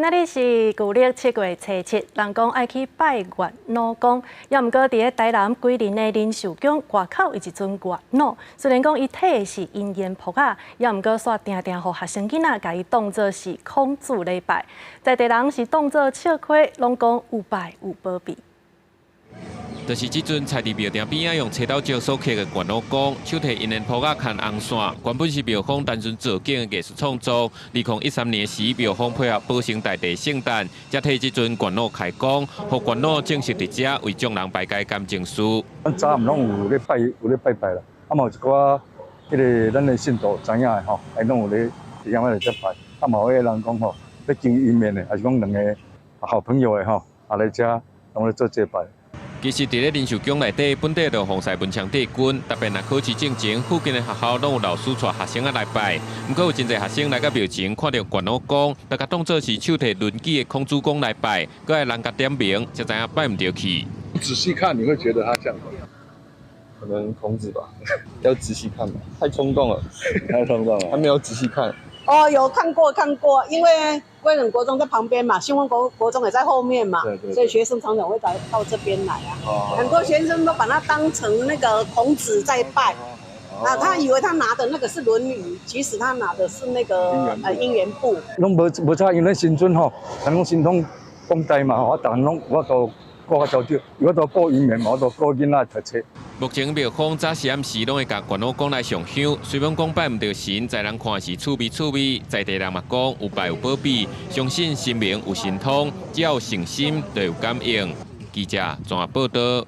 今仔日是舊曆7月初7，人講愛去拜月老公，猶毋過佇咧台南龜林的仁壽宮外口有一尊月老，雖然講伊提的是姻緣簿仔，猶毋過煞定定予學生囡仔共伊當做是孔子咧拜，在地人是當做笑話，攏講有拜有保庇。就是這尊踩佇廟埕邊仔用齊頭石所刻的月老公，手提姻緣簿仔牽紅線，原本是廟方單純造景的藝術創作。2013年時，廟方配合保生大帝聖誕，才提這尊月老開光，予月老正式佇遮為眾人排解感情事。咱早暗攏有咧拜，有咧拜拜啦。啊嘛有一寡彼个咱的信徒知影的吼，𪜶攏有咧佇遐來遮拜。啊嘛有彼个人講吼，欲求姻緣的，抑是講兩个好朋友的吼，啊來遮攏咧做祭拜。其實，佇咧仁壽宮內底，本底就奉祀文昌帝君，特別若考試進前，附近的學校攏有老師帶學生仔來拜。毋過有真濟學生來到廟前，看著月老公，就共當做是手提《論語》的孔子公來拜，閣愛人共點名，才知影拜毋著去。仔細看，你會覺得他像可能孔子吧，要仔細看吧，太衝動了，太衝動了，還沒有仔細看。哦，有看過看過，因為歸仁國中在旁邊嘛，新豐國國中也在後面嘛，所以學生常常會來到這邊來啊。很多學生都把他當成那個孔子在拜，啊，他以為他拿的那個是《論語》，其實他拿的是那個姻緣簿。攏無無差，因為神尊吼，人講神通廣大嘛吼，啊，逐項攏有法度顧較周到，有法度顧姻緣嘛，有法度顧囡仔讀冊。目前廟方早時暗時攏會共月老公來上香，雖罔講拜毋著神，在人看是趣味趣味，在地人嘛講有拜有保庇，相信神明有神通，只要有誠心就有感應。記者綜合報導。